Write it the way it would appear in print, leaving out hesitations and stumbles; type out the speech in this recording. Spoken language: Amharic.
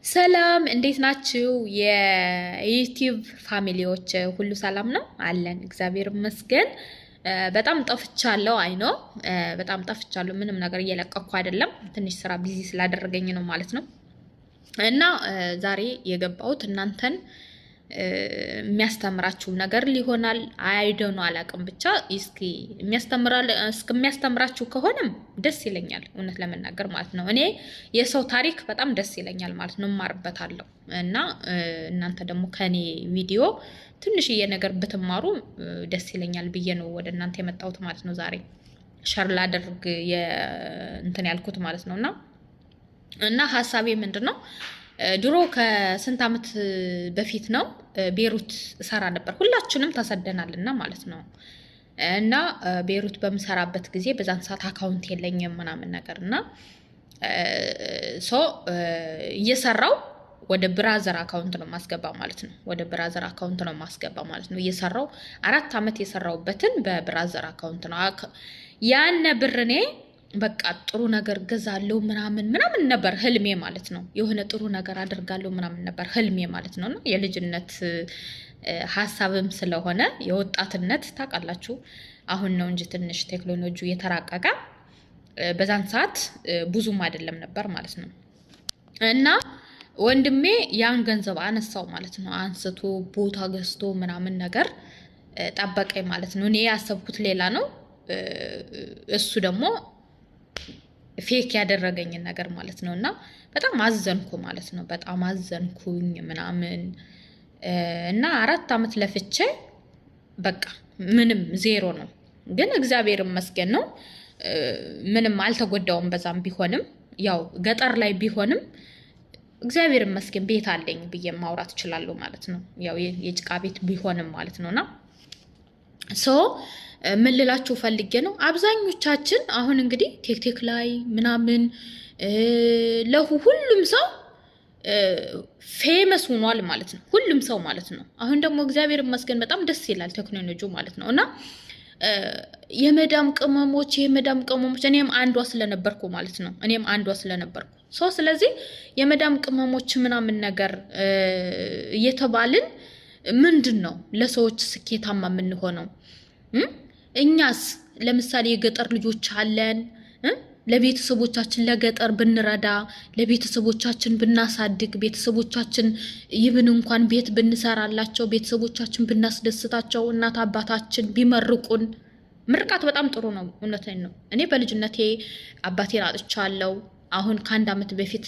ሰላም እንዴት ናችሁ? የ YouTube family ዎች ሁሉ ሰላም ነው አለን፣ እግዚአብሔር ይመስገን። በጣም ጠፍቻለሁ። I know በጣም ጠፍቻለሁ። ምንም ነገር እየለቀኩ አይደለም። ትንሽ ስራ busy ስላደረገኝ ነው ማለት ነው። እና ዛሬ የገባሁት እናንተን የሚያስተምራችሁ ነገር ሊሆናል። I don't know፣ አላውቅም። ብቻ እስኪ የሚያስተምራችሁ ከሆነም ደስ ይለኛል፣ እውነት ለመናገር ማለት ነው። እኔ የሰው ታሪክ በጣም ደስ ይለኛል ማለት ነው፣ እማርበታለሁ። እና እናንተ ደግሞ ከኔ ቪዲዮ ትንሽዬ ነገር ብትማሩ ደስ ይለኛል ብዬ ነው ወደ እናንተ የመጣሁት ማለት ነው። ዛሬ share ላደርግ እንትን ያልኩት ማለት ነው። እና ሀሳቤ ምንድን ነው? ድሮ ከስንት ዓመት በፊት ነው ቤሩት እሰራ ነበር። ሁላችንም ተሰደናልና ማለት ነው። እና ቤሩት በምሰራበት ጊዜ በዛን ሰዓት account የለኝም ምናምን ነገር እና so እየሰራው ወደ brother account ነው ማስገባ ማለት ነው። ወደ brother account ነው ማስገባ ማለት ነው። እየሰራው 4 ዓመት የሰራውበትን በ brother account ነው። ያነ ብር እኔ በቃ ጥሩ ነገር ገዛለሁ ምናምን ምናምን ነበር ህልሜ ማለት ነው። የሆነ ጥሩ ነገር አደርጋለሁ ምናምን ነበር ህልሜ ማለት ነው። እና የልጅነት ሀሳብም ስለሆነ የወጣትነት ታውቃላችሁ፣ አሁን ነው እንጂ ትንሽ ቴክኖሎጂ የተራቀቀ፣ በዛን ሰዓት ብዙም አይደለም ነበር ማለት ነው። እና ወንድሜ ያን ገንዘብ አነሳው ማለት ነው። አንስቶ ቦታ ገዝቶ ምናምን ነገር ጠበቀኝ ማለት ነው። እኔ ያሰብኩት ሌላ ነው፣ እሱ ደግሞ fake ያደረገኝን ነገር ማለት ነው። እና በጣም አዘንኩ ማለት ነው። በጣም አዘንኩኝ ምናምን እና 4 ዓመት ለፍቼ በቃ ምንም ዜሮ ነው። ግን እግዚአብሔር ይመስገን ነው፣ ምንም አልተጎዳውም። በዛም ቢሆንም ያው ገጠር ላይ ቢሆንም እግዚአብሔር ይመስገን ቤት አለኝ ብዬ ማውራት እችላለሁ ማለት ነው። ያው የጭቃ ቤት ቢሆንም ማለት ነው። እና so ምን ልላችሁ ፈልጌ ነው፣ አብዛኞቻችን አሁን እንግዲህ TikTok ላይ ምናምን ለሁ ሁሉም ሰው famous ሆኗል ማለት ነው። ሁሉም ሰው ማለት ነው። አሁን ደግሞ እግዚአብሔር ይመስገን በጣም ደስ ይላል ቴክኖሎጂ ማለት ነው። እና የመዳም ቅመሞች፣ የመዳም ቅመሞች፣ እኔም አንዷ ስለነበርኩ ማለት ነው። እኔም አንዷ ስለነበርኩ so ስለዚህ የመዳም ቅመሞች ምናምን ነገር እየተባልን ምንድን ነው ለሰዎች ስኬታማ የምንሆነው? እኛስ ለምሳሌ የገጠር ልጆች አለን፣ ለቤተሰቦቻችን ለገጠር ብንረዳ፣ ለቤተሰቦቻችን ብናሳድግ፣ ቤተሰቦቻችን ይብን እንኳን ቤት ብንሰራላቸው፣ ቤተሰቦቻችን ብናስደስታቸው፣ እናት አባታችን ቢመርቁን፣ ምርቃት በጣም ጥሩ ነው። እውነቴን ነው። እኔ በልጅነቴ አባቴን አጥቻለሁ። አሁን ከአንድ ዓመት በፊት